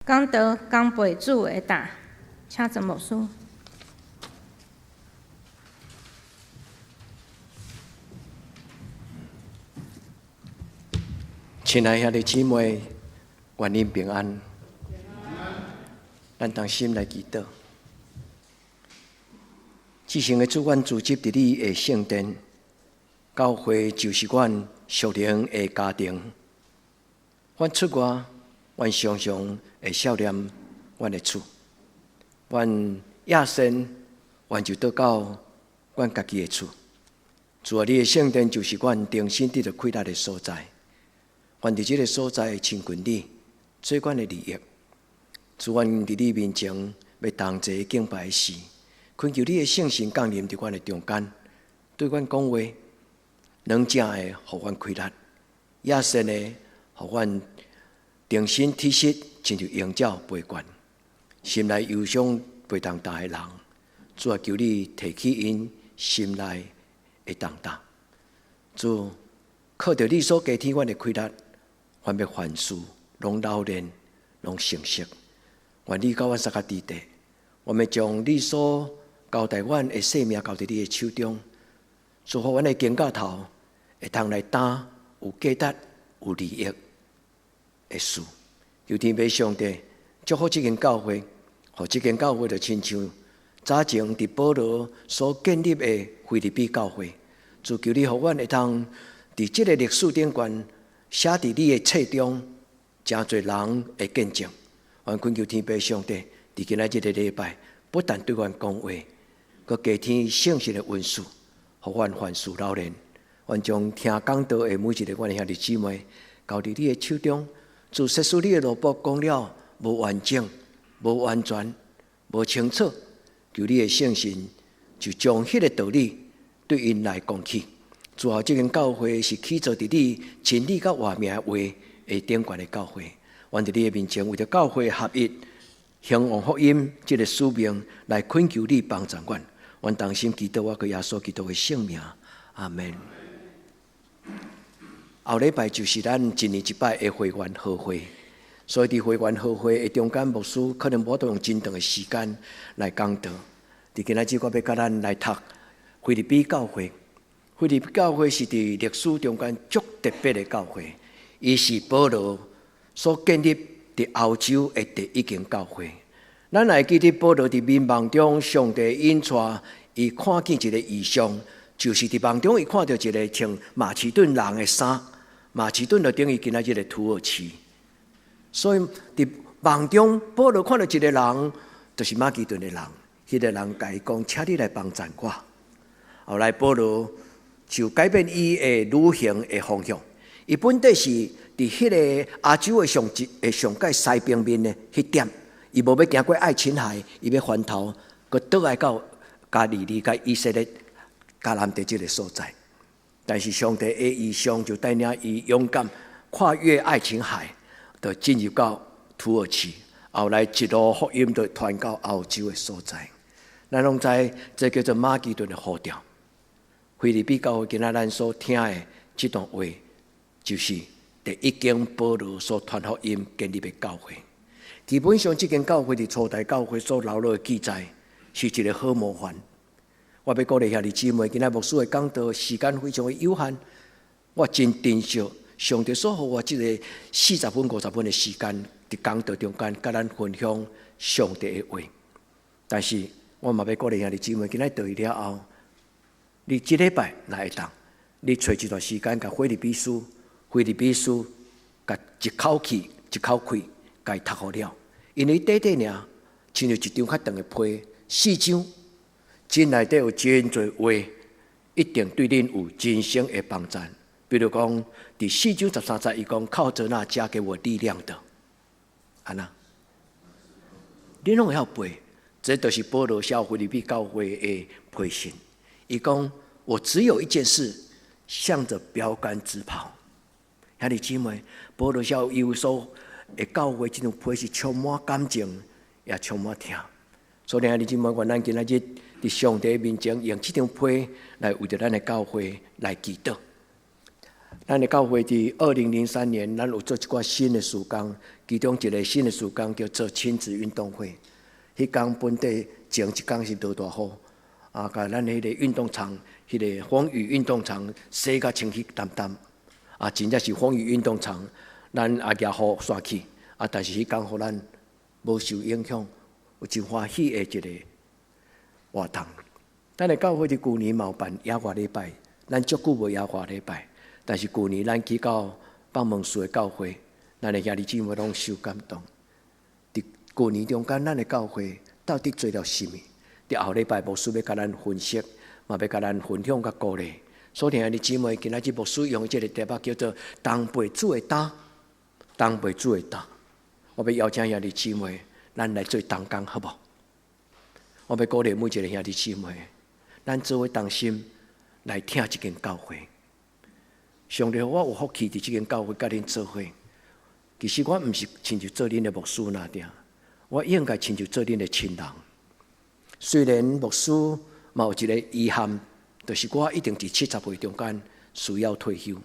講道功倍主的大，請曾牧師。親愛兄弟姊妹，願恁平安。咱同心來祈禱。至聖的主，阮聚集佇你的聖殿，教會就是阮屬靈的家庭。阮出外，阮常常會想念阮的厝。阮夜深，阮就倒到阮家己的厝。主啊，你的聖殿就是阮重新得著快樂的所在。願佇這个所在親近你，做阮的利益。主，阮佇你面前欲同齊敬拜時，懇求你的聖神降臨佇阮的中間，對阮講話，軟正的予阮開力，野性的予阮重新體質，親像鷹鳥飛懸。心內憂傷背重擔的人，主啊，求你提起𪜶心內的重擔。主，靠著你所加添阮的氣力，阮欲凡事攏老練，攏成熟。願你佮阮相佮佇地，我欲將你所交代阮的性命交佇你的手中，祝福阮的肩胛頭會通來擔有價值、有利益的事。求天父上帝祝福這間教會，予這間教會就親像早前佇保羅所建立的腓立比教會。主求你予阮會通佇這個歷史頂懸寫佇你的冊中，誠濟人會見證。阮懇求天父上帝，佇今仔這個禮拜，不但對阮講話，閣加添聖神的恩賜，予阮凡事老練。願將聽講道的每一个阮的兄弟姊妹，交佇你的手中。主，假使你的奴僕講了無完整、無完全、無清楚，求你的聖神就將彼个道理對𪜶來講起。主啊，這間教會是起造佇你真理佮活命話的頂懸的教會。願佇你的面前，為著教會合一、興旺福音這个使命，來懇求你幫助阮。阮同心祈禱，我閣耶穌基督的聖名，阿們。後禮拜就是咱一年一擺的會員和會，所以佇會員和會的中間，牧師可能無法度用真長的時間來講道。佇今仔日，我欲佮咱來讀腓立比教會。腓立比教會是佇歷史中間足特別的教會，伊是保羅所建立佇歐洲的第一間教會。咱會記得保羅佇眠夢中，上帝引帶伊看見一个異象，就是佇夢中伊看著一个穿馬其頓人的衫，馬其頓就等於今仔日的土耳其。所以佇夢中，保羅看著一个人，就是馬其頓的人，彼个人共伊講，請你來幫贊我。後來保羅就改變伊的旅行的方向，伊本底是佇彼个亞洲的上一的上蓋西邊面的彼點，伊無欲行過愛琴海，伊欲翻頭，閣倒來到加利利佮以色列迦南地這个所在。但是上帝的異象就帶領伊勇敢跨越愛琴海，就進入到土耳其，後來一路福音就傳到歐洲的所在。咱攏知這叫做馬其頓的呼召。腓立比教會今仔咱所聽的這段話，就是第一間保羅所傳福音建立的教會。基本上，這間教會佇初代教會所留落的記載，是一个好模範。我欲鼓勵兄弟姊妹，今仔牧師的講道時間非常的有限，我真珍惜上帝所予我這个40分、50分的時間，佇講道中間，佮咱分享上帝的話。但是，我嘛欲鼓勵兄弟姊妹，今仔倒去了後，你這禮拜若會當，你揣一段時間，共腓立比書、腓立比書，共一口氣、一口氣，共伊讀予了。因為短短爾，親像一張較長的批，四章，這內底有真濟話，一定對恁有人生的幫助。比如講，佇4章13節，伊講靠著那加給我力量的，按呢？恁攏會曉背，這就是保羅寫腓立比教會的批信。伊講：我只有一件事，向著標竿直跑。兄弟姊妹，保羅寫以弗所的教會這張批是充滿感情，也充滿疼。所以兄弟姊妹，願咱今仔日佇上帝面前用這張批來為著咱的教會來祈禱。咱的教會佇2003年，咱有做一寡新的事工，其中一个新的事工叫做親子運動會。彼工本底前一工是落大雨，啊，共咱彼個運動場，彼個風雨運動場洗甲清氣澹澹，啊，真正是風雨運動場，咱也舉雨傘去，啊，但是彼工予咱無受影響，有真歡喜的一個活動。咱的教會佇舊年嘛有辦野外禮拜，咱足久無野外禮拜。但是舊年咱去到北門市的教會，咱的兄弟姊妹攏受感動。佇舊年中間，咱的教會到底做了啥物？佇後禮拜牧師欲共咱分析，嘛欲共咱分享佮鼓勵。所以兄弟姊妹，今仔日牧師用這個題目叫做“同背主的擔，同背主的擔”。我欲邀請兄弟姊妹，咱來做同工，好無？我欲鼓勵每一個兄弟姊妹，咱做伙同心來疼這間教會。上帝予我有福氣佇這間教會佮恁做伙。其實我毋是親像做恁的牧師爾爾，我應該親像做恁的親人。雖然牧師嘛有一個遺憾，就是我一定佇70歲中間需要退休。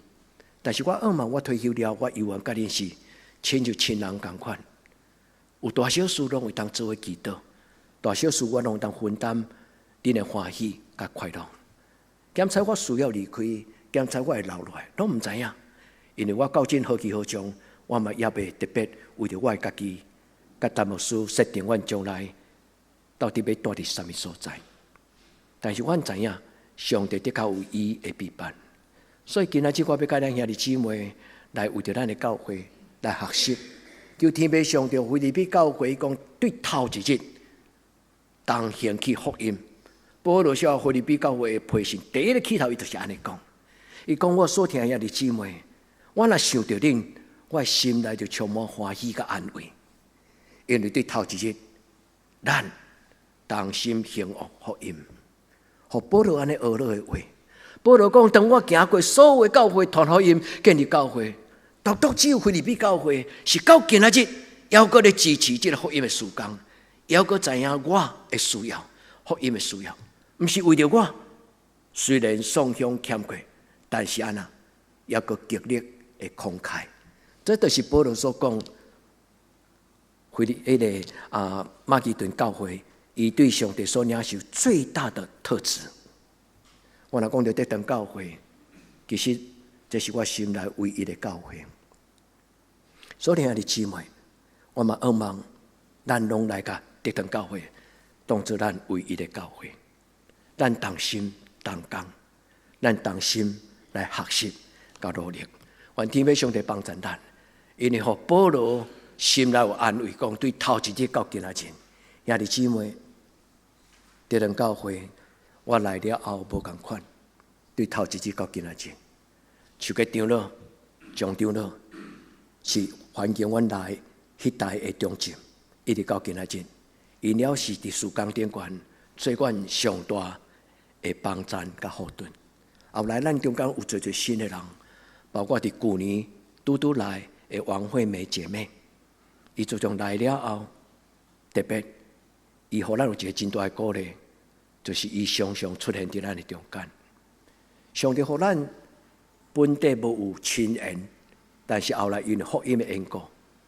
但是我向望我退休了，我猶原佮恁是親像親人仝款。有大小事攏會當做伙祈禱，大小事我攏會當分擔恁的歡喜佮快樂。兼且我需要離開。兼且我會留落來，攏毋知影，因為我到今何去何從，我嘛猶未特別為著我家己，佮陳牧師設定阮將來到底欲蹛佇啥物所在。但是阮知影，上帝的確有伊的備辦，所以今仔日我欲佮咱兄弟姊妹來為著咱的教會來學習，求天父上帝腓立比教會講對頭一日同行去福音。保羅寫腓立比教會的批信，第一个起頭伊就是按呢講。伊講我所疼的兄弟姊妹，我若想著恁，我心內就充滿歡喜佮安慰，因為對頭一日，咱同心行福音。予保羅按呢學落的話，保羅講：當我行過所有的教會傳福音、建立教會，獨獨只有腓立比教會是到今仔日，猶閣咧支持這个福音的事工，猶閣知影我的需要，福音的需要，毋是為著我，雖然送鄉欠缺。但是按呢，猶閣極力的慷慨，這就是保羅所講，腓立彼个啊馬其頓教會，伊對上帝所領受最大的特質。我若講著這間教會，其實這是我心內唯一的教會。所以兄弟姊妹，我嘛向望咱攏來共這間教會當做咱唯一的教會，咱同心同工，咱同心來學習佮努力，願天父上帝幫助咱，因為予保羅心內有安慰，講對頭一日到今仔日，兄弟姊妹，這間教會我來了後無仝款，對頭一日到今仔日，樹吉長老、張長老是環境阮來彼代的中正，一直到今仔日，𪜶了是佇事工頂懸做阮上大的幫贊佮後盾。後來咱中間有濟濟新的人，包括佇舊年拄拄來的王惠美姐妹，伊自從來了後，特別伊予咱有一個真大的鼓勵，就是伊常常出現佇咱的中間。上帝予咱本底無有親緣，但是後來因為福音的緣故，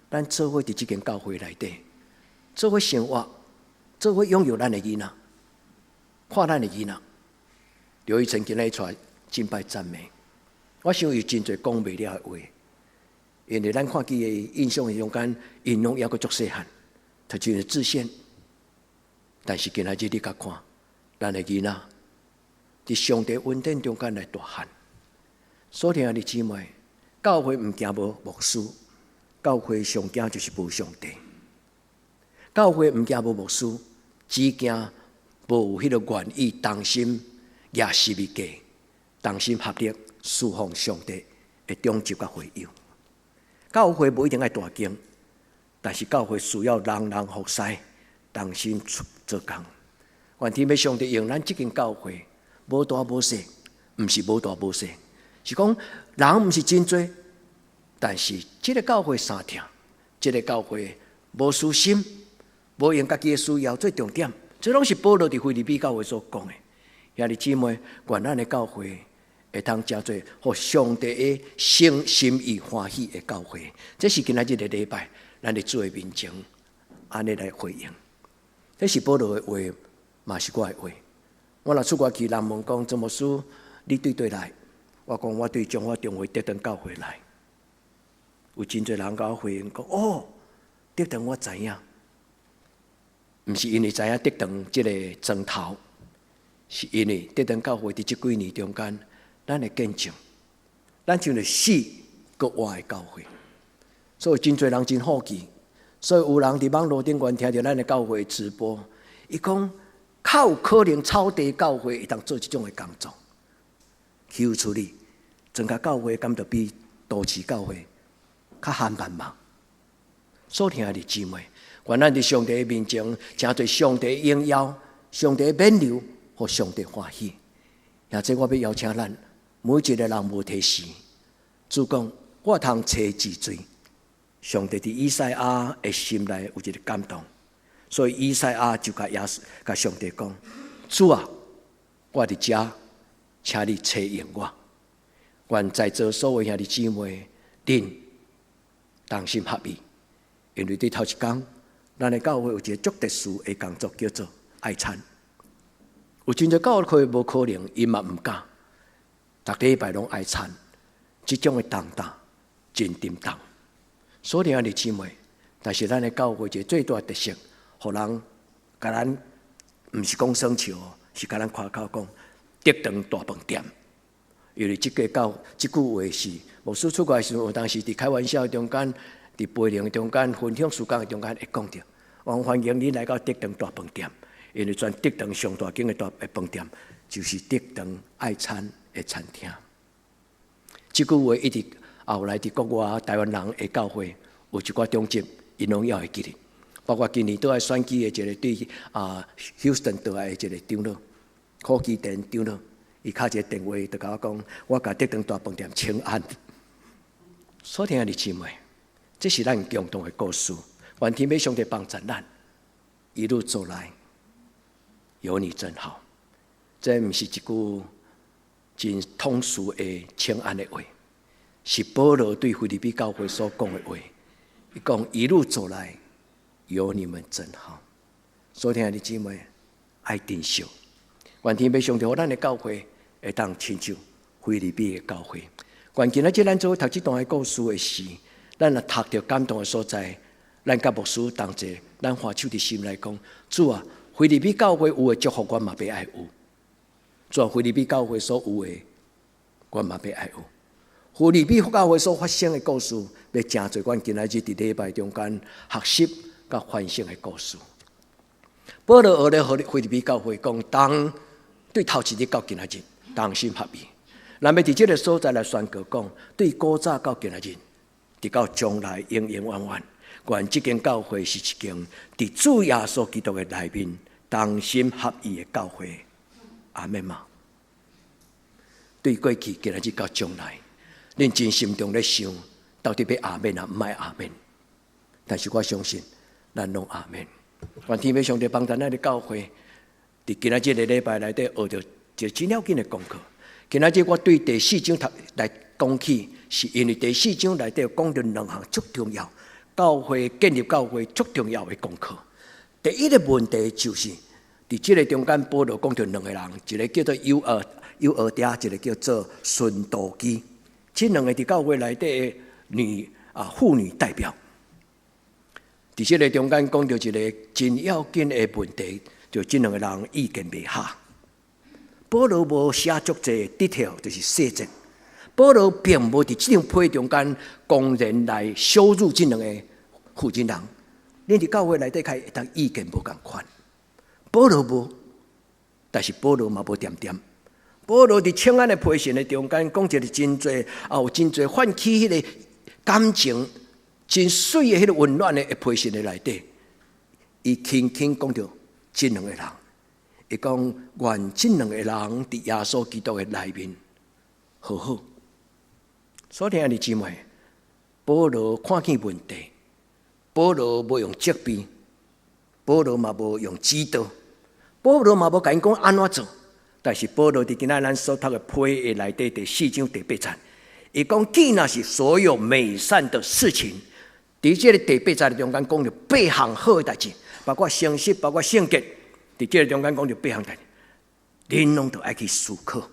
咱做伙佇這間教會內底，做伙生活，做伙養育咱的囡仔，看咱的囡仔。劉一成今日出來敬拜讚美，我想有真濟講袂了的話，因為咱看見的印象的中間，𪜶攏猶閣足細漢，他就是自獻。但是今仔日你共看，咱的囡仔佇上帝恩典中間來大漢。所以兄弟姊妹，教會毋驚無牧師，教會上驚就是無上帝。教會毋驚無牧師，只驚無有彼个願意同心舉十字架，同心合力侍奉上帝的長執佮會友。教會無一定愛大間，但是教會需要人人服侍，同心出做工。願天父上帝用咱這間教會，無大無細，毋是無大無細，是講人毋是真濟，但是這个教會相疼，這个教會無私心，無用家己的需要做重點，這攏是保羅佇腓立比教會所講的。兄弟姊妹，願咱的教會會當成做予上帝的心心意歡喜的教會。這是今仔日的禮拜，咱佇主的面前按呢來回應。這是保羅的話，嘛是我的話。我若出外去，人問講曾牧師，你對佗來？我講我對彰化中會德長教會來。有真濟人共我回應講：哦，德長我知影，毋是因為知影德長這個莊頭，是因為德長教會佇這幾年中間，咱的見證，咱像是死閣活的教會，所以真濟人真好奇，所以有人佇網路頂懸聽著咱的教會直播，伊講較有可能草地教會會當做這種的工作，豈有此理？莊腳教會敢著比都市教會較憨慢嗎？所聽的姊妹，願咱佇上帝的面前，成做上帝榮耀、上帝勉勵，予上帝歡喜。也這我欲邀請咱每一个人無提示，主講我通揣治罪。上帝佇以賽亞的心內有一个感動，所以以賽亞就共耶穌、共上帝講：主啊，我佇遮，請你揣用我。願在座所有兄弟姊妹，恁同心合意，因為佇頭一工，咱的教會有一个足特殊的工作，叫做愛餐。有真濟教會無可能，伊嘛毋敢，逐禮拜攏愛餐，這種的重擔真沉重。所以兄弟姊妹，但是咱的教會一个最大特色，予人共咱毋是講耍笑，是共咱誇口講德長大飯店。因為這個教這句話是牧師出國的時陣，有當時佇開玩笑中間，佇陪靈中間分享時間的中間會講著，我歡迎你來到德長大飯店，因為全德長上大間的大飯店就是德長愛餐的餐廳。這句話一直後來佇國外台灣人的教會有一寡長執，𪜶攏猶會記得，包括今年倒來選舉的一個對Houston 倒來的一個長老，柯基田長老，伊敲一个電話就共我講，我共德長大飯店請安。所聽的姊妹，這是咱共同的故事。願天父上帝幫助咱一路走來，有你真好。這毋是一句真通俗的請安的話，是保羅對腓立比教會所講的話。伊講一路走來，有你們真好。所聽的姊妹愛珍惜。願天父上帝予咱的教會會當親像腓立比的教會。願今仔日咱做伙讀這段的故事的時，咱若讀著感動的所在，咱佮牧師同齊，咱歡手佇心內講：主啊，腓立比教會有的祝福，我嘛欲愛有。主啊，腓立比教會所有的，我嘛欲愛有。腓立比教會所發生的故事，欲成做阮今仔日佇禮拜中間學習佮反省的故事。保羅學咧予腓立比教會講，當對頭一日到今仔日，同心合意。咱欲佇這个所在來宣告講，對古早到今仔日，直到將來永永遠遠，願這間教會是一間佇主耶穌基督的內面同心合意的教會。阿們嗎？對過去、今仔日到將來，恁真心中咧想，到底欲阿們抑毋愛阿們？但是我相信，咱攏阿們。願天父上帝幫助咱的教會，佇今仔這个禮拜內底學著一個真要緊的功課。今仔日我對第四章頭來講起，是因為第四章內底講著兩項足重要，教會建立教會足重要的功課。第一个問題就是，佇這个中間，保羅講著兩個人，一个叫做友俄狄，一个叫做順都基。這兩个佇教會內底的女婦女代表。佇這个中間講著一个真要緊的問題，就這兩个人意見袂合。保羅無寫足濟 detail，就是細節。保羅並無佇這張批中間公然來羞辱這兩个婦人。恁佇教會內底較會當意見無仝款。保羅無，但是保羅嘛無恬恬。保羅佇請安的批信的中間講一个真濟啊，有真濟泛起彼个感情，真媠的彼个溫暖的批信的內底，伊輕輕講著這兩個人，伊講願這兩個人佇耶穌基督的內面和好。所以兄弟姊妹，保羅看見問題，保羅無用責備，保羅嘛無用指導，保羅嘛無共𪜶講按怎做，但是保羅佇今仔咱所讀的批的內底第四章第八節，伊講既若是所有美善的事情，佇這个第八節中間講著八項好的代誌，包括誠實，包括聖潔，佇這个中間講著八項代誌，恁攏著愛去思考。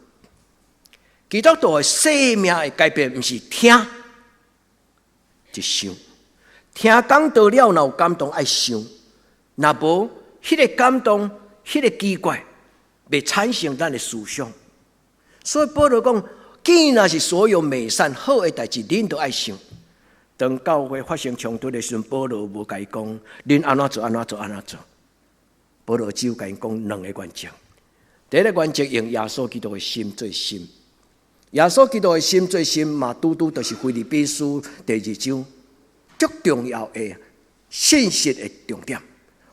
基督徒的生命的改變，毋是聽，是想。聽講道了，若有感動愛想，若無，彼个感動，彼个奇怪，袂產生咱的思想。所以保羅講，既若是所有美善好的代誌，恁都愛想。當教會發生衝突的時陣，保羅無共伊講，恁按怎做，按怎做，按怎做。保羅只有共𪜶講兩个原則。第一个原則，用耶穌基督的心做心。耶穌基督的心做心嘛，拄拄就是腓立比書第二章足重要的信息的重點。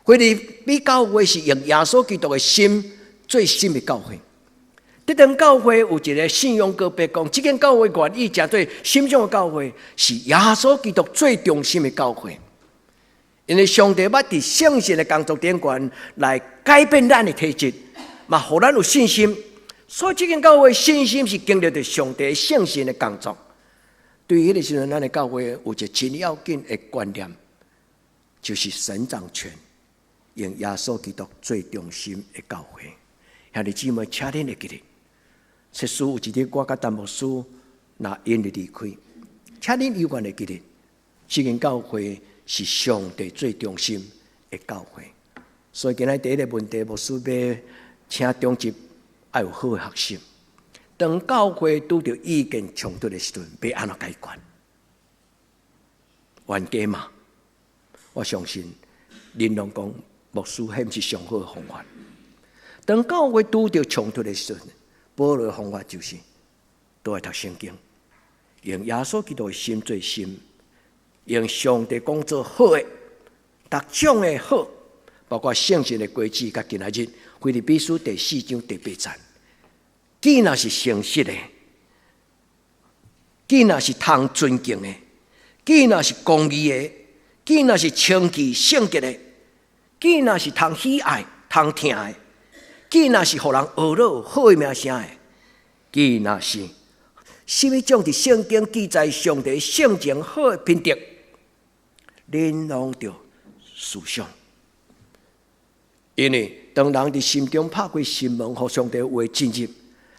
腓立比教會是用耶穌基督的心做心的教會。這間教會有一個信仰告白講，這間教會願意成做心中的教會，是耶穌基督最中心的教會。因為上帝捌佇聖神的工作頂懸來改變咱的體質，嘛，予咱有信心。所以這間教會信心是經歷著上帝聖神的工作。對彼个時陣，咱的教會有一個真要緊的觀念，就是神掌權，用耶穌基督最中心的教會。兄弟姊妹，請恁會記得，設使有一日我佮陳牧師若因為離開，請恁永遠會記得，這間教會是上帝最中心的教會。所以今仔第一个問題，牧師欲請長執愛有好的學習。當教會拄著意見衝突的時陣，欲按怎解決？冤家嘛，我相信恁攏講牧師，彼毋是上好的方法。當教會拄著衝突的時陣，保羅的方法就是都愛讀聖經，用耶穌基督的心做心，用上帝講做好的，逐種的好，包括聖神的果子，佮今仔日腓立比書第四章第八節，既若是誠實的，既若是通尊敬的，既若是公義的，既若是清潔聖潔的，既若是通喜愛、通疼的，既若是予人學樂好的名聲的，既若是啥物種佇聖經記載上帝性情好的品德，恁攏著思想。因為當人佇心中拍開心門，予上帝話進入，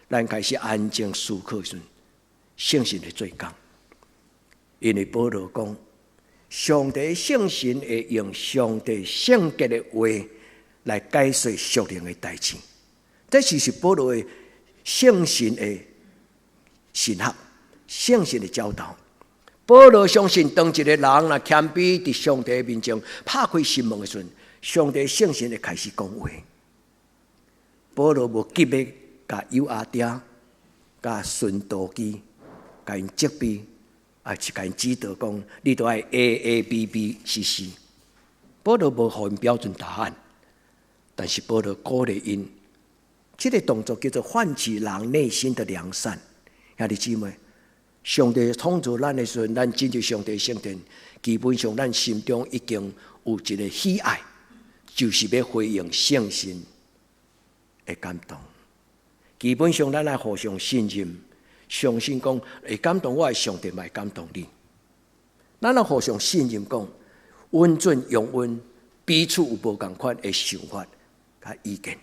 咱開始安靜思考時，聖神會做工。因為保羅講，上帝聖神會用上帝聖潔的話來解說屬靈的代誌。這就是保羅的聖神的神學，聖神的教導。保羅相信，當一個人若謙卑佇上帝面前拍開心門的時陣，上帝聖神會開始講話。保羅無急欲共友阿爹、共孫道基、共𪜶責備，抑是共𪜶指導講，你著愛 A A B B C C。保羅無予𪜶標準答案，但是保羅鼓勵𪜶，這个動作叫做喚起人內心的良善。兄弟姊妹，上帝創造咱的時陣，咱進入上帝聖殿，基本上咱心中已經有一个喜愛，就是欲回應聖神的感動。基本上，咱愛互相信任，相信講會感動我的上帝，嘛會感動你。咱愛互相信任，講允准容阮彼此有無仝款的想法佮意見，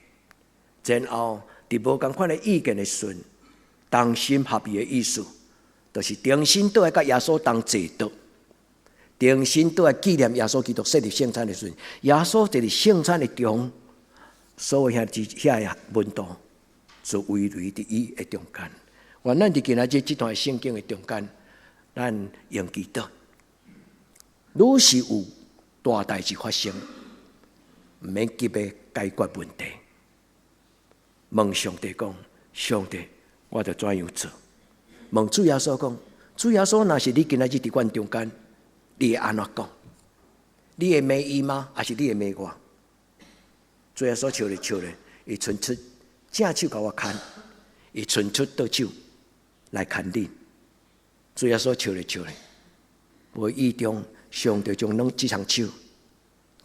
然後佇無仝款的意見的時陣，同心合意的意思，就是重新倒來佮耶穌同坐桌，重新倒來紀念耶穌基督設立聖餐的時陣，耶穌佇聖餐的中，所有兄弟遐个門徒就圍圍佇伊的中間。願咱佇今仔日這段聖經的中間，咱用祈禱，愈是有大代誌發生，毋免急欲解決問題，問上帝講：上帝，我著怎樣做？問主耶穌講：主耶穌，若是你今仔日佇阮中間，你會按怎講？你會罵伊嗎？抑是你會罵我？主耶穌笑咧笑咧，伊伸出正手共我牽，伊伸出倒手來牽恁。主耶穌笑咧笑咧，無意中上帝將兩這雙手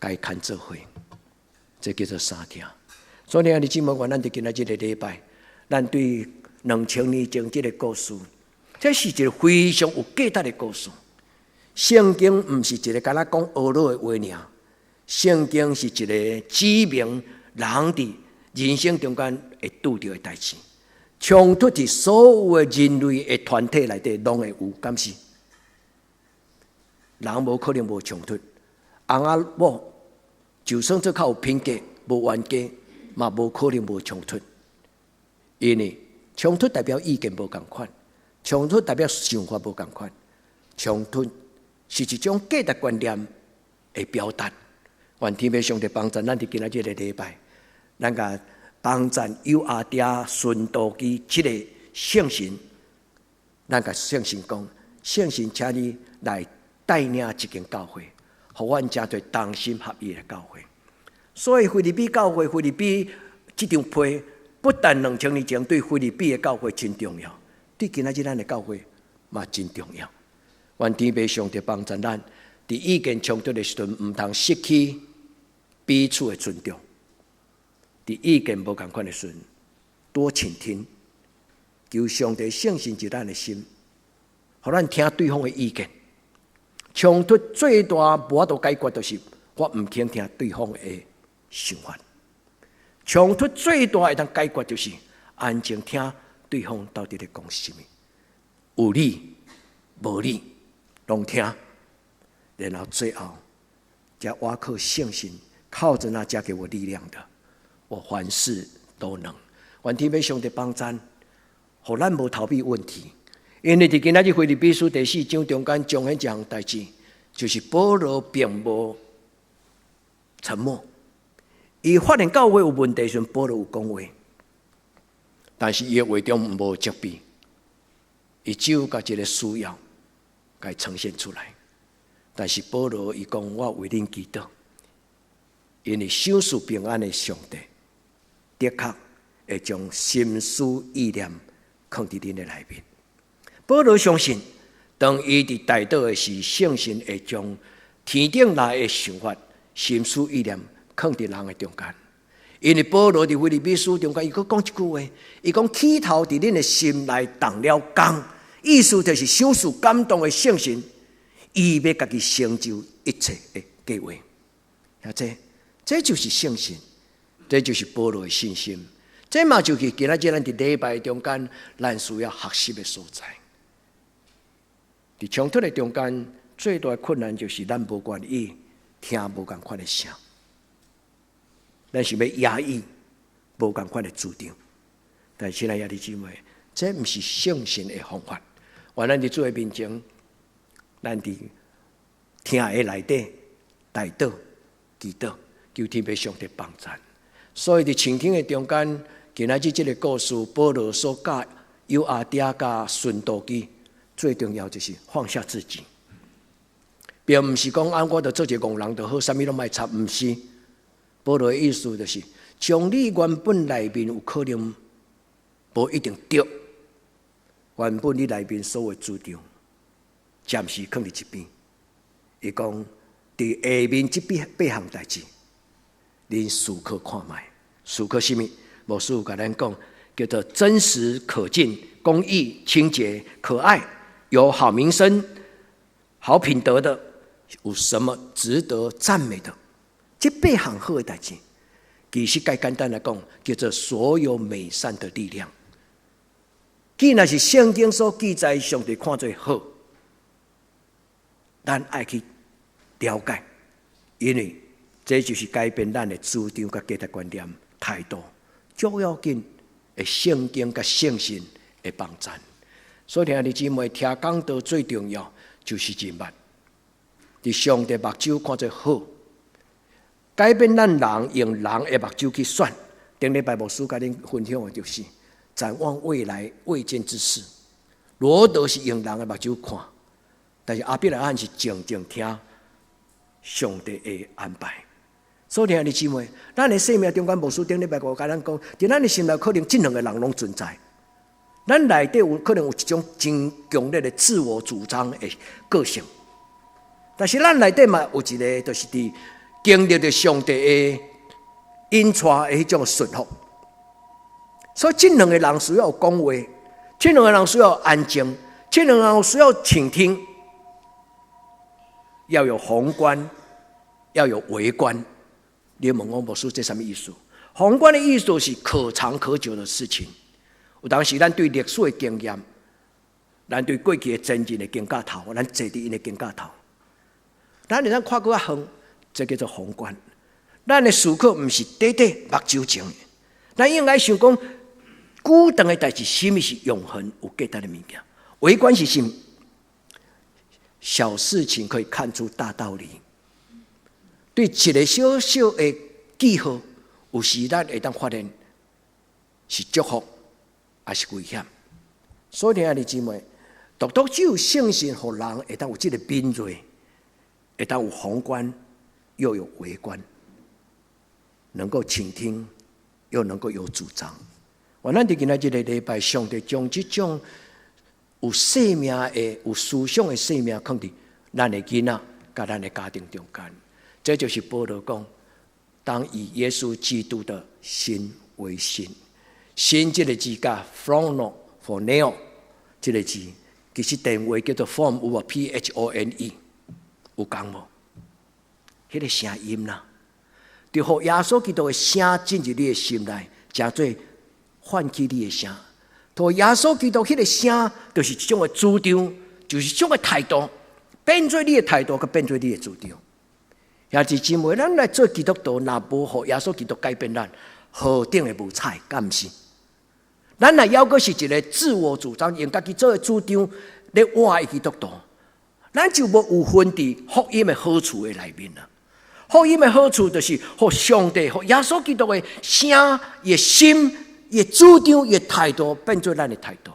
共伊牽做伙，這叫做相疼。所以兄弟姊妹，願咱佇今仔這个禮拜，咱對2000年前這个故事，這是一个非常有價值的故事。聖經毋是一个干焦講學理的話爾，聖經是一个指明人佇人生中間會拄著的代誌。衝突佇所有的人類的團體內底攏會有，敢是？人無可能無衝突。翁仔某就算做較有品格、無冤家，嘛無可能無衝突。因為衝突代表意見無仝款，衝突代表想法無仝款，衝突是一種價值觀念的表達。願天父上帝幫助咱佇今仔這个禮拜，咱共幫贊友阿爹孫道基這个聖神，咱共聖神講，聖神請你來帶領這間教會，予阮成做同心合意的教會。所以腓立比教會、腓立比這張批，不但2000年前對腓立比的教會真重要，對今仔日咱的教會嘛真重要。願天父上帝幫助咱，佇意見衝突的時陣，毋通失去彼此的尊重。佇意見無仝款的時陣，多傾聽，求上帝聖神佇咱的心，予咱聽對方的意見。衝突最大無法度解決，就是我毋肯聽對方的想法。衝突最大會當解決，就是安靜聽對方到底咧講啥物，有理無理攏聽，然後最後才倚靠聖神，靠著那加給我力量的，我凡事都能。願天父上帝幫贊，予咱無逃避問題。因為佇今仔日腓立比書第四章中間彰顯一項代誌，就是保羅並無沉默。伊發現教會有問題時，保羅有講話，但是伊的話中無責備，伊只有共一个需要，共呈現出來。但是保羅伊講，我為恁祈禱，因為賞賜平安的上帝，的確會將心思意念囥佇恁的內面。保羅相信，當伊佇代禱的時，聖神會將天頂來的想法、心思意念囥佇人的中間。因為保羅佇腓立比書中間，伊閣講一句話，伊講起頭佇恁的心內動了工，意思就是賞賜感動的聖神，伊欲家己成就一切的計劃。啊，這就是聖神，這就是保羅的信心，這嘛就是今仔日咱佇禮拜中間，咱需要學習的所在。佇衝突的中間，最大的困難就是咱無願意聽無仝款的聲，咱是欲壓抑無仝款的主張。但是親愛的兄弟姊妹，這毋是聖神的方法。願咱佇主的面前，咱佇聽的內底代禱、祈禱，求天父上帝幫贊。所以佇傾聽的中間，今仔日這个故事，保羅所教友阿爹佮孫道基，最重要就是放下自己，並毋是講啊，我著做一個戇人就好，啥物攏莫插，毋是。保羅的意思就是，將你原本內面有可能無一定對，原本你內面所有主張，暫時囥佇一邊。伊講，佇下面這八項代誌，恁思考看覓，思考啥物？牧師有共咱講，叫做真實可敬、公義、清潔、可愛、有好名聲、好品德的，有什麼值得讚美的？這八項好的代誌，其實較簡單來講，叫做所有美善的力量。既然是聖經所記載，上帝看做好，咱愛去了解，因為這就是改變咱的主張佮價值觀念、態度，最要緊的聖經佮聖神的幫贊。所以，兄弟姊妹，聽講道最重要就是人物，佇上帝目睭看做好，改變咱人用人的目睭去選。頂禮拜牧師共恁分享的就是展望未來未見之事。羅得是用人的目睭看，但是亞伯拉罕是靜靜聽上帝的安排。所以，兄弟姊妹，咱的生命中間，牧師頂禮拜五共咱講，佇咱的心內可能這兩个人攏存在。咱內底有可能有一種真強烈的自我主張的個性，但是咱內底嘛有一个，就是佇經歷著上帝的引帶的彼種順服。所以這兩个人需要講話，這兩个人需要安靜，這兩个人需要傾聽，要有宏觀，要有微觀。你問我牧師這啥物意思？宏觀的意思是可長可久的事情。有當時咱對歷史的經驗，咱對過去的前人的肩胛頭，咱坐佇𪜶的肩胛頭，咱會當看閣較遠，這叫做宏觀。咱的思考毋是短短目睭前的，咱應該想講久長的代誌，啥物是永恆有價值的物件？微觀是啥物？小事情可以看出大道理。對一个小小的記號，有時咱會當發現是祝福，抑是危險。所以，兄弟姊妹，獨獨只有聖神，予人會當有這个敏銳，會當有宏觀，又有微觀，能夠傾聽，又能夠有主張。願咱佇今仔這个禮拜，上帝將這種有生命的、有思想的生命，放佇咱的囡仔佮咱的家庭中間。這就是保羅講：當以耶穌基督的心為心。心這个字佮 phrono、phroneo 這个字，其實電話叫做 phone 有無？P H O N E 有仝無？彼个聲音啦，就予耶穌基督的聲進入你的心內，成做喚起你的聲。予耶穌基督彼个聲，就是一種的主張，就是一種的態度，變做你的態度，佮變做你的主張。兄弟姊妹，咱來做基督徒，若無予耶穌基督改變咱，何等的無彩，敢毋是？咱若猶閣是一个自我主張，用家己做的主張咧活的基督徒，咱就無有份佇福音的好處的內面啦。福音的好處就是予上帝、予耶穌基督的聲、伊的心、伊的主張、伊的態度，變做咱的態度。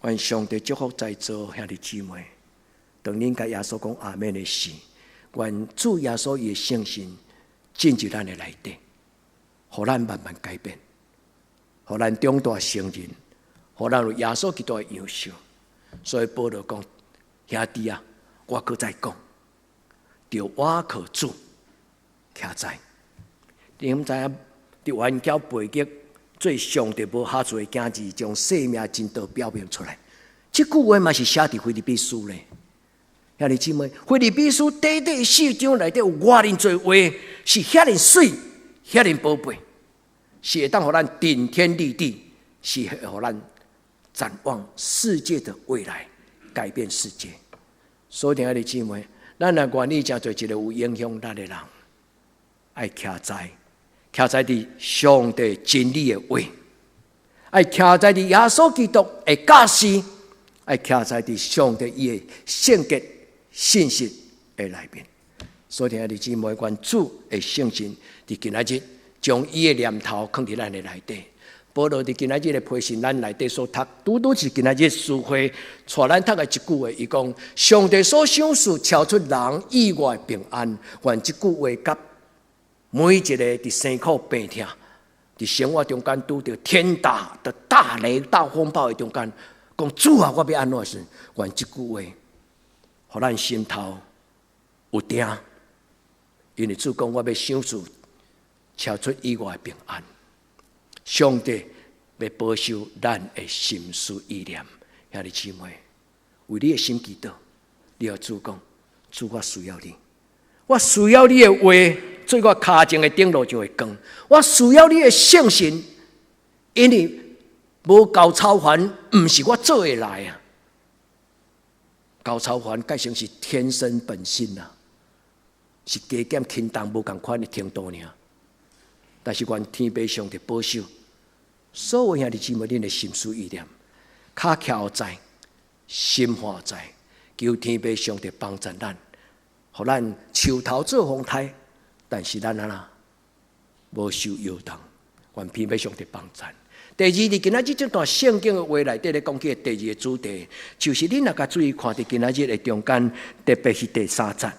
願上帝祝福在座兄弟姊妹，當恁共耶穌講阿們的時，願主耶穌伊的聖神進入咱的內底，予咱慢慢改變，予咱長大成人，予咱有耶穌基督的樣式。所以保羅講：兄弟啊，我閣再講，著倚靠主，徛在。你毋知影？佇頑膠背景做上帝無合做的囝兒，將生命真道表明出來。這句話嘛是寫佇腓立比書咧。兄弟姊妹，腓立比書短短四章內底有偌爾濟話，是遐爾媠，遐爾寶貝，是會當予咱頂天立地，是會予咱展望世界的未來，改變世界。所以，兄弟姊妹，咱若願意成做一个有影響力的人，愛徛在徛在佇上帝真理的話，愛徛在佇耶穌基督的教示，愛徛在佇上帝伊的聖潔信實的內面。所以，兄弟姊妹，願主的聖神佇今仔日將伊的念頭囥佇咱的內底。保羅佇今仔日的批信，咱內底所讀，拄拄是今仔日書會帶咱讀的一句話，伊講：上帝所賞賜超出人意外平安，願這句話佮每一個佇生苦病痛、佇生活中間拄著天大的大雷大風暴的中間，講主啊，我欲按怎時，願這句話，予咱心頭有定，因為主講我欲賞賜超出意外的平安，上帝欲保守咱的心思意念，兄弟姊妹，為你的心祈禱，你予主講，主我需要你，我需要你的話做我跤前的燈路上的光，我需要你的聖神，因為無夠超凡，毋是我做會來啊。夠超凡，改成是天生本性啊，是加減輕重無仝款的程度爾。但是願天父上帝保守所有兄弟姊妹，恁的心思意念，跤徛在，心看在，求天父上帝幫助咱，予咱樹頭做風颱，但是咱按怎無受搖動，願天父上帝幫助。第二，佇今仔日這段聖經的話內底咧講起的第二个主題，就是恁若共注意看佇今仔日的中間，特別是第三節。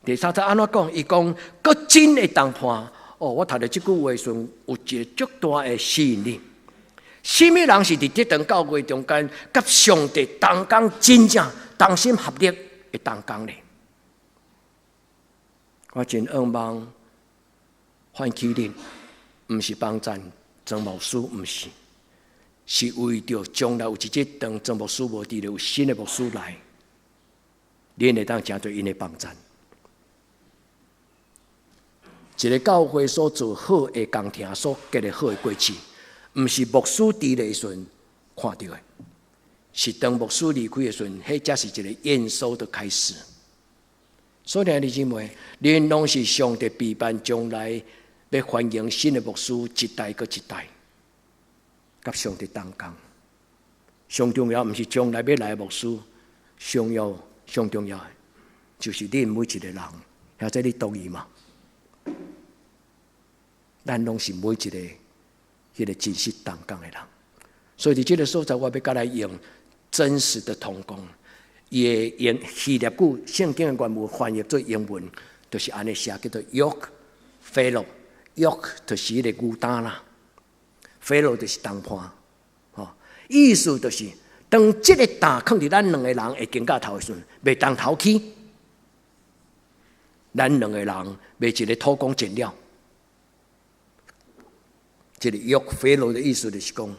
第三節按怎講？伊講閣真的同伴。哦，我讀著這句話時陣，有一个足大的吸引力。啥物人是佇這堂教會中間，佮上帝同工真正同心合力的同工咧？我真向望喚起恁，毋是幫贊曾牧師毋是，是為著將來有一日當曾牧師無佇咧，有新的牧師來，恁會當成做𪜶的幫贊。一个教會所做好的工程，所結的好的果子，毋是牧師佇咧的時陣看著的，是當牧師離開的時陣，彼才是一个驗收的開始。所以兄弟姊妹，恁攏是上帝備辦將來欲歡迎新的牧師，一代閣一代，佮上帝同工。上重要毋是將來欲來的牧師，上要上重要的就是恁每一个人，或者你同意嗎？咱攏是每一个彼个真實同工的人，所以佇這个所在，我欲佮來用真實的同工，伊的用希臘語聖經的原文翻譯做英文，就是按呢寫，叫做 yoke fellow，yoke 就是彼个牛擔啦，fellow 就是同伴，吼，意思就是當這个擔囥佇咱兩个人的肩胛頭的時陣，袂當頭起，咱兩個人袂一个偷工減料。這个 yoke fellow 的意思就是講，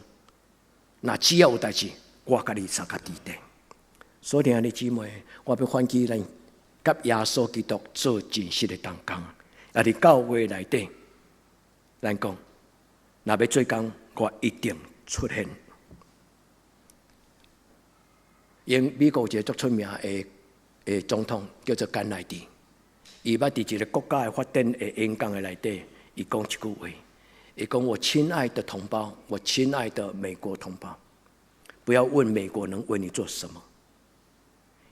若只要有代誌，我共你相佮佇咧。所以兄弟姊妹，我欲喚起咱佮耶穌基督做真實的同工，也佇教會內底，咱講，若欲做工，我一定出現。因美國有一个足出名的的總統叫做甘乃迪，伊捌佇一个國家的發展的演講的內底，伊講一句話。伊講：我親愛的同胞，我親愛的美國同胞，不要問美國能為你做什麼，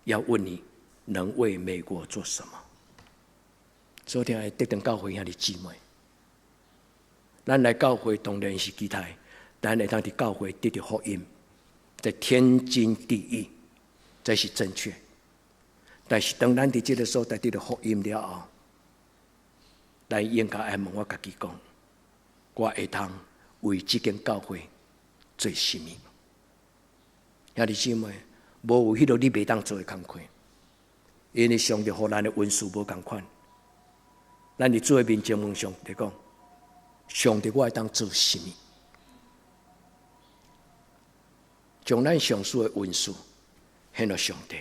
要問你能為美國做什麼。所以親愛的得堂教會兄弟姊妹，咱來教會當然是期待，咱會當佇教會得著福音，這天經地義，這是正確。但是當咱佇這个所在得著福音了後，咱應該愛問我家己講：我會通為這間教會做啥物？兄弟姊妹，無有彼落你袂當做的工課，因為上帝予咱的恩賜無仝款。咱佇主的面前問上帝講：上帝，我會當做啥物？將咱上需的恩賜獻予上帝，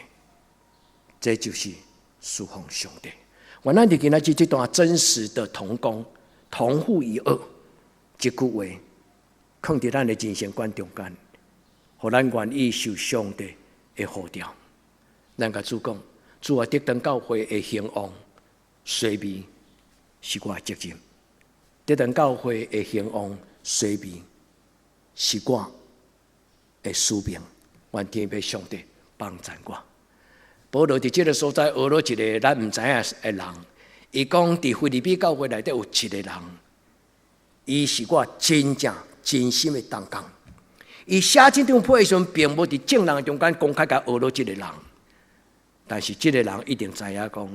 這就是侍奉上帝。願咱佇今仔日這段真實的同工，同負一軛。這句話，囥佇咱的人生觀中間，予咱願意受上帝的呼召。咱共主講，主啊，得堂教會的興旺衰微是我的責任；得堂教會的興旺衰微是我的使命。願天父上帝幫贊我。保羅佇這个所在學了一个咱毋知影的人，伊講佇腓立比教會內底有一個人。伊是我真正真心的同工。伊寫這張批的時陣，並無佇眾人中間公開共呵咾這个人，但是這个人一定知影講，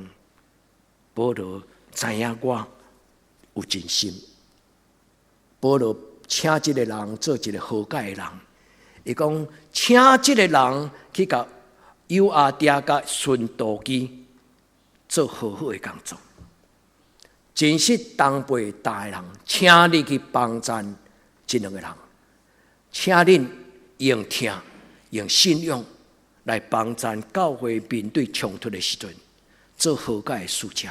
保羅知影我有真心。保羅請這个人做一个和解的人，伊講請這个人去共友阿爹佮順道基做和好的工作。真實同輩大的人，請你去幫贊這兩个人，請恁用疼、用信仰來幫贊教會面對衝突的時陣，做和解的使者。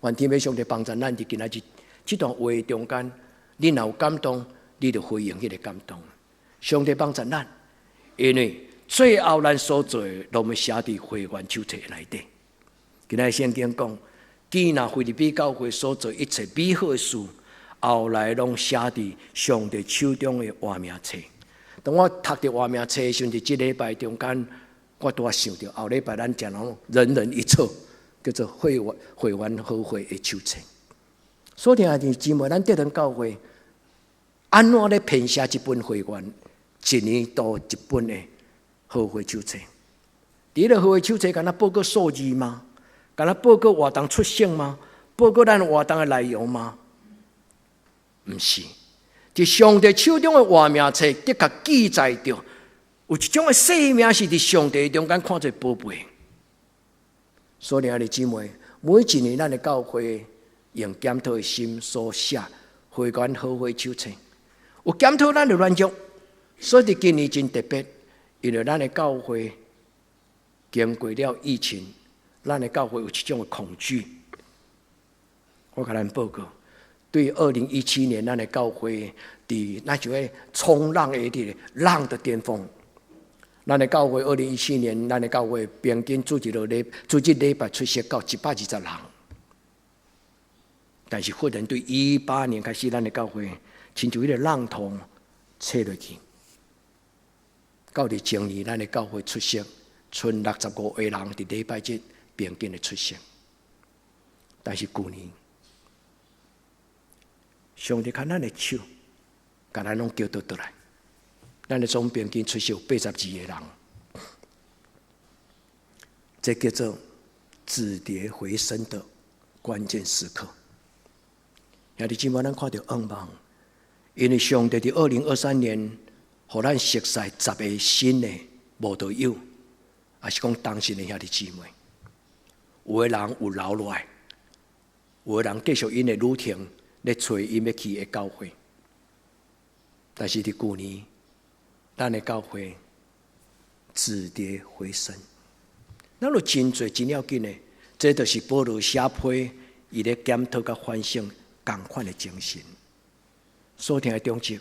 願天父上帝幫贊咱佇今仔日這段話中間，你若有感動，你就回應彼个感動。上帝幫贊咱，因為最後咱所做的，攏欲寫佇會員手冊內底。今仔日聖經講，既若腓立比教會所做一切美好的事，後來攏寫佇上帝手中的活命冊。當我讀著活命冊的時陣，佇這禮拜中間，我拄仔想著後禮拜咱講攏人人一冊，叫做會員會員和會的手冊。所以兄弟姊妹，咱得堂教會按怎咧編寫這本會員一年度一本的和會手冊？佇彼个和會手冊，敢若報告數字嗎？敢若報告活動出席嗎？報告咱活動的內容嗎？毋是，佇上帝手中的活命冊，的確記載著有一種的生命是佇上帝中間看做寶貝。所以兄弟姊妹，每一年咱的教會用檢討的心所寫會員和會手冊，有檢討咱的軟弱。所以佇今年真特別，因為咱的教會經過了疫情，咱的教會有一種的恐懼。我共咱報告，對2017年，咱的教會佇那就會衝浪的佇浪的巔峰。咱的教會2017年，咱的教會平均主日禮拜出席到120人。但是忽然對18年開始，咱的教會親像彼个浪頭切落去，到佇前年，咱的教會出席賰65個人佇禮拜日平均的出席。但是舊年，上帝牽咱的手，共咱攏叫倒轉來。咱的總平均出席有82個人，這叫做止跌回升的關鍵時刻。兄弟姊妹，咱看著向望，因為上帝佇2023年，予咱熟似10個新的慕道友，抑是講同信的兄弟姊妹，有的人有留落來，有的人繼續𪜶的旅程咧揣𪜶欲去的教會，但是佇舊年，咱的教會止跌回升，咱有真濟真要緊的，這就是保羅寫批，伊咧檢討佮反省仝款的精神。所聽的中集，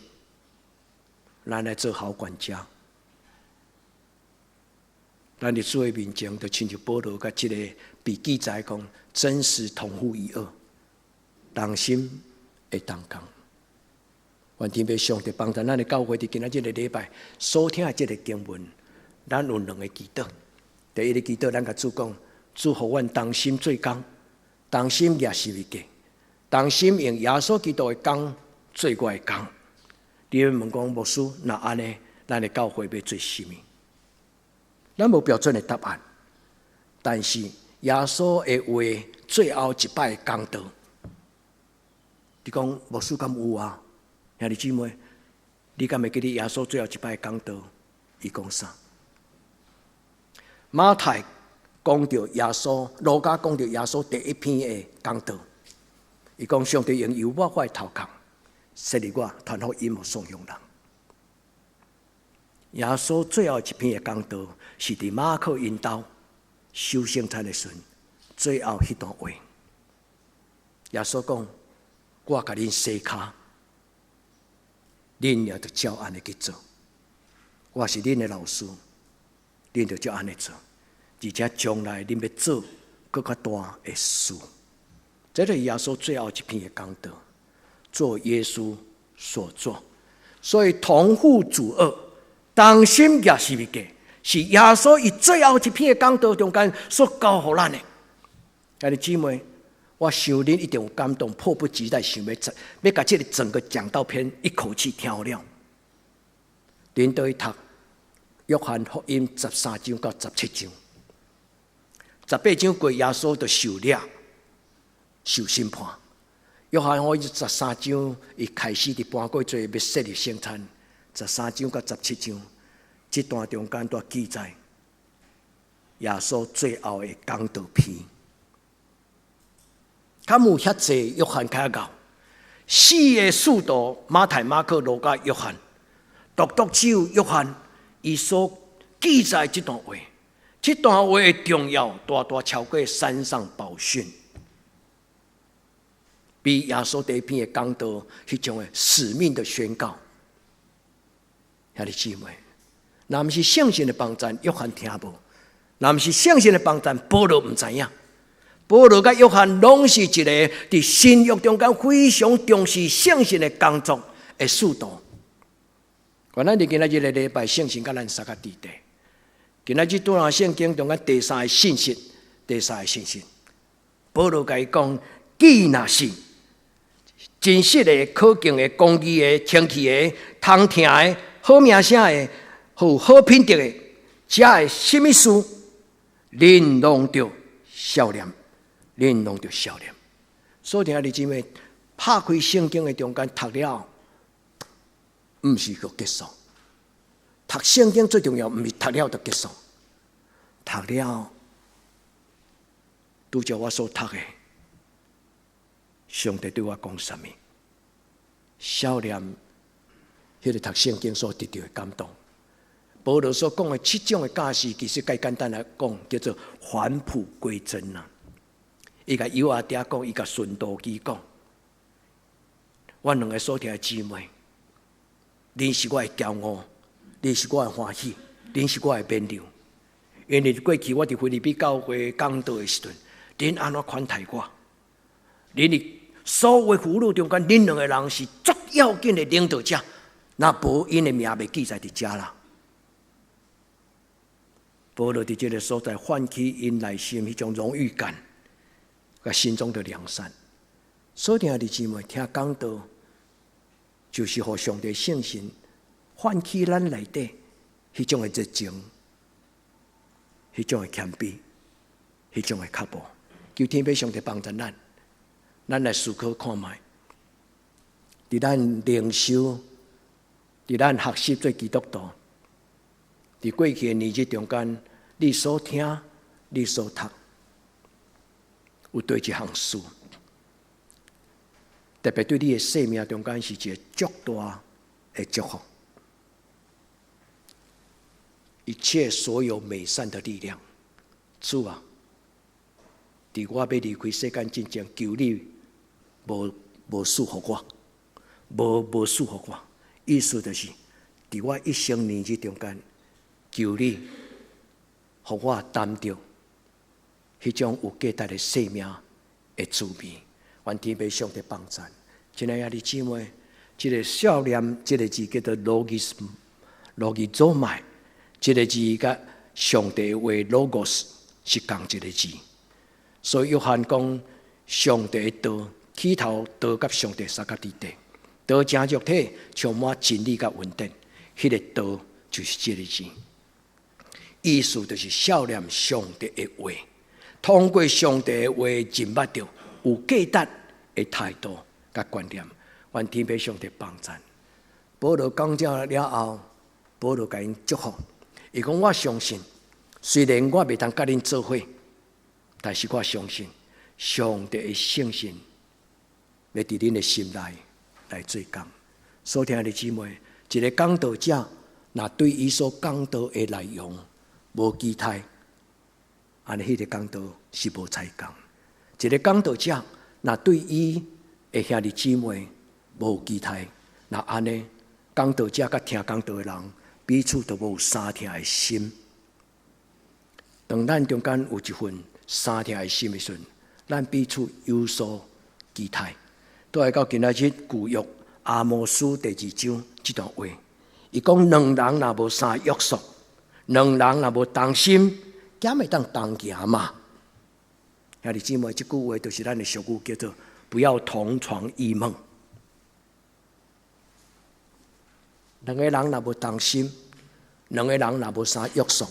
咱來做好管家。咱佇主的面前，就親像保羅佮這個被記載講，真實同負一軛，同心會同工。願天父上帝幫助咱的教會，佇今仔這个禮拜所聽的這个經文，咱有兩个祈禱。第一个祈禱，咱共主講，主予阮同心做工，同心舉十字架，同心用耶穌基督的工做我的工。你會問講牧師，若按呢，咱的教會欲做啥物？咱無標準的答案，但是耶穌的話最後一擺講道，你講牧師敢有啊？兄弟姊妹，你敢會記得耶穌最後一擺講道？伊講啥？馬太講著耶穌，路加講著耶穌第一篇的講道。伊講上帝用油抹我的頭殼，設立我傳福音予喪窮人。耶穌最後一篇的講道是佇馬可𪜶兜守聖餐的時陣，最後彼段話。耶穌講：我共恁洗跤，恁也著照按呢去做。我是恁的老師，恁著照按呢做。而且將來恁欲做閣較大的事。這是耶穌最後一篇的講道，做耶穌所做。所以同負主軛，同心舉十字架，是耶穌伊最後一篇的講道中間所教予咱的。兄弟姊妹，我想恁一定有感動，迫不及待想欲欲共這个整個講道篇一口氣聽了。恁倒去讀約翰福音13章到17章，18章過耶穌就受掠、受審判。約翰福音十三章，伊開始佇盤粿做欲設立聖餐。13章到17章，這段中間都記載耶穌最後的講道篇。敢有遐濟約翰較𠢕？四个使徒馬太、馬可、路加、約翰，獨獨只有約翰，伊所記載這段話，這段話的重要，大大超過山上寶訓，比耶穌第一篇的講道，彼種的使命的宣告。兄弟姊妹，若毋是聖神的幫贊，約翰聽無；若毋是聖神的幫贊，保羅毋知影。保羅佮約翰攏是一個佇新約中間非常重視聖神的工作的使徒。原來佇今仔日個禮拜，聖神佮咱相佮佇底。今仔日拄仔聖經中間第三个信息，第三个信息，保羅共伊講，既若是真實的、可敬的、公義的、清氣的、通聽的、好名聲的、有好品德的，這的啥物事，恁攏著數念，恁攏著數念。所以，兄弟姊妹，拍開聖經的中間讀了，毋是就結束。讀聖經最重要，毋是讀了就結束。讀了，拄著我所讀的，上帝對我講啥物？數念彼个讀聖經所得著的感動。保羅所講的七種的教示，其實較簡單來講，叫做返璞歸真啊。伊共友阿爹講，伊共順道基講，阮兩个所疼的姊妹，恁是我的驕傲，恁是我的歡喜，恁是我的勉勵。因為過去我佇腓立比教會講道的時陣，恁按怎款待我？恁佇所有婦女中間，恁兩个人是足要緊的領導者，若無𪜶的名袂記載佇遮啦。保羅佇這个所在喚起𪜶內心彼種榮譽感，佮心中的良善。所以兄弟姊妹聽講道，就是予上帝聖神喚起咱內底彼種的熱情，彼種的謙卑，彼種的腳步。求天父上帝幫助咱，咱來思考看覓，佇咱靈修，佇咱學習做基督徒，佇過去的年日中間，你所聽、你所讀，有佗一項事，特別對你的生命中間是一个足大的祝福。一切所有美善的力量，主啊，佇我欲離開世間之前，求你無無賜予我，無無賜予我。意思就是，佇我一生年日中間，求你，予我擔著彼種有價值的生命的滋味。願天父上帝幫贊。親愛的姊妹，這个數念，這个字叫做 logis，logizomai，這个字佮上帝話 logos 是仝一个字。所以約翰講，上帝的道起頭道佮上帝相佮佇底，道成肉體，充滿真理佮恩典。彼个道就是這个字，意思就是數念上帝的話，通過上帝的話認捌著有價值的態度佮觀念，願天父上帝幫贊。保羅講這了後，保羅共𪜶祝福，伊講我相信，雖然我袂當佮恁做伙，但是我相信上帝的聖神欲佇恁的心內來做工。所疼的姊妹，一个講道者，若對伊所講道的內容無期待，按呢彼个講道是無才幹。一个講道者，若對伊的兄弟姊妹無期待，若按呢講道者佮聽講道的人彼此都無相疼的心。當咱中間有一份相疼的心的時陣，咱彼此有所期待。倒來到今仔日舊約阿摩司第二章這段話，伊講兩人若無相約束，兩人若無同心，敢會當同行嘛？兄弟姊妹，這句話就是咱的俗語，叫做不要同床異夢。兩個人若無同心，兩個人若無相約束，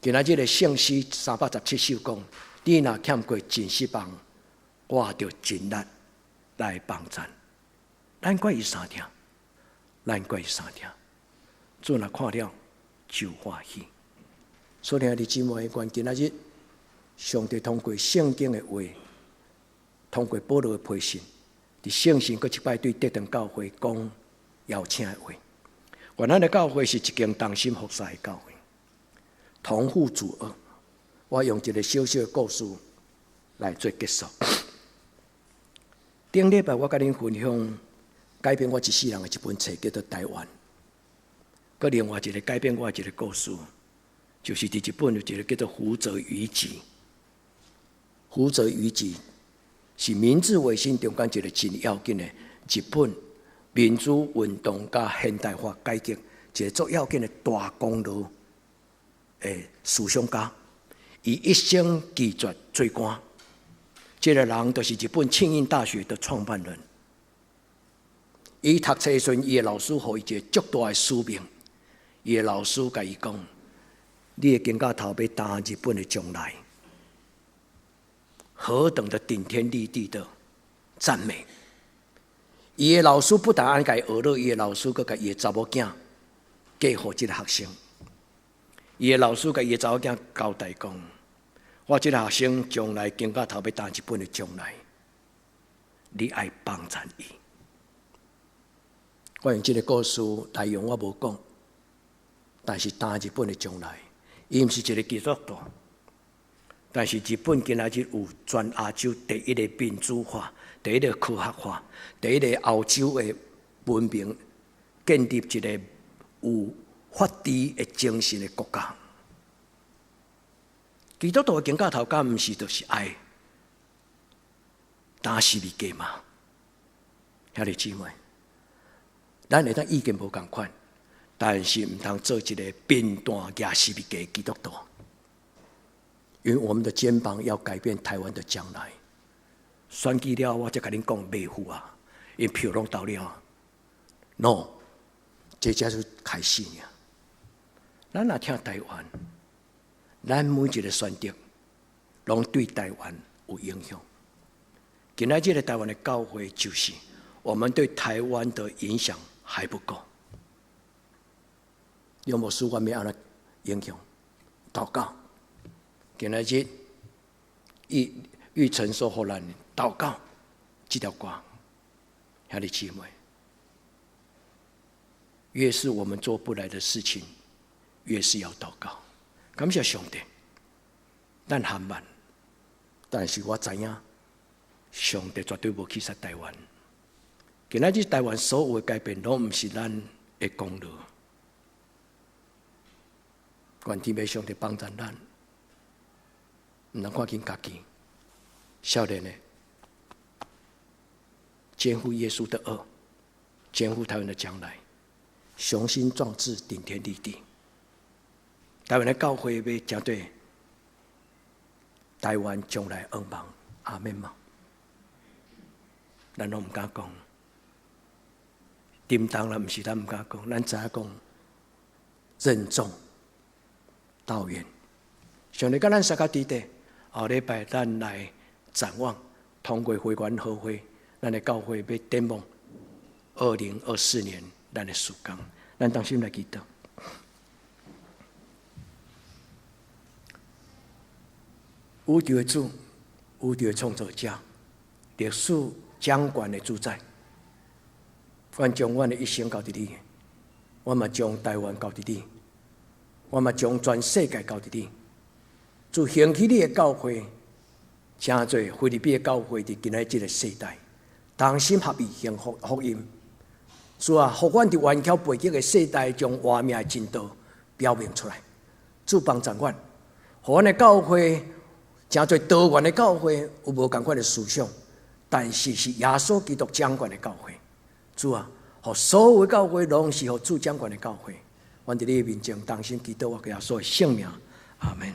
今仔日的聖詩317首講：你若欠過真失望，我就盡力來幫贊。咱佮伊相疼，咱佮伊相疼，主若看了就歡喜。所以兄弟姊妹，願今仔日上帝通過聖經的話，通過保羅的批信，佇聖神閣一擺對得堂教會講邀請的話。願咱的教會是一間同心服侍的教會，同負主軛。我用一个小小的故事來做結束。頂禮拜我佮恁分享改變我一世人的一本冊，叫做《台灣》。閣另外一个改變我的一个故事，就是佇日本有一个叫做福澤諭吉。福澤諭吉是明治維新中間一个真要緊的日本民主運動佮現代化改革一个足要緊的大功勞的思想家。伊一生拒絕做官，這个人就是日本慶應大學的創辦人。伊讀冊的時陣，伊的老師予伊一個足大的使命。伊的老師共伊講：你的肩胛頭欲擔日本的將來，何等的頂天立地的讚美！伊的老師不但按呢共伊學落，伊的老師閣共伊的查某囝嫁予這个學生。伊的老師共伊的查某囝交代講：我這个學生將來肩胛頭欲擔日本的將來，你愛幫贊伊。我用這个故事內容我無講，但是擔日本的將來，伊毋是一个基督徒，但是日本今仔日有全亞洲第一个民主化、第一个科學化、第一个歐洲的文明，建立一个有法治的精神的國家。基督徒的肩胛頭敢毋是就是愛擔十字架嗎？兄弟姊妹，咱會當意見無仝款，但是毋通做一个貧惰舉十字架的基督徒，因為我們的肩膀要改變台灣的將來。選舉了，我才共恁講袂赴啊，𪜶票攏投了。No，這才是開始爾。咱若疼台灣，咱每一个選擇，攏對台灣有影響。今仔這个台灣的教會，就是我們對台灣的影響還不夠。有無師我欲按怎影響？禱告。今仔日玉玉成說予咱禱告這條歌，兄弟姊妹，越是我們做不來的事情，越是要禱告。感謝上帝，咱含慢，但是我知影，上帝絕對無棄殺台灣。今仔日台灣所有的改變，攏毋是咱的功勞。願天父上帝幫助咱，毋通看緊家己，少年的肩負耶穌的軛，肩負台灣的將來，雄心壯志，頂天立地。台灣的教會欲成做台灣將來的向望，阿們嗎？咱攏毋敢講，沉重啦，毋是咱毋敢講，咱知影講任重道遠。上帝佮咱相佮佇咧，後禮拜咱來展望，通過會員和會，咱的教會欲展望2024年咱的事工，咱同心來祈禱。宇宙的主，宇宙的創造者，歷史掌權的主宰，阮將阮的一生交佇你，我嘛將台灣交佇你，我嘛將全世界交佇你。主興起你的教會，成做腓立比的教會，佇今仔這个世代，同心合意行福福音。主啊，予阮佇頑強背逆的世代，將活命的真道表明出來。主幫助阮，予阮的教會成做多元的教會，有無仝款的思想，但是是耶穌基督掌權的教會。主啊，予所有的教會攏是予主掌權的教會。阮佇你面前同心祈禱，我耶穌的聖名，阿門。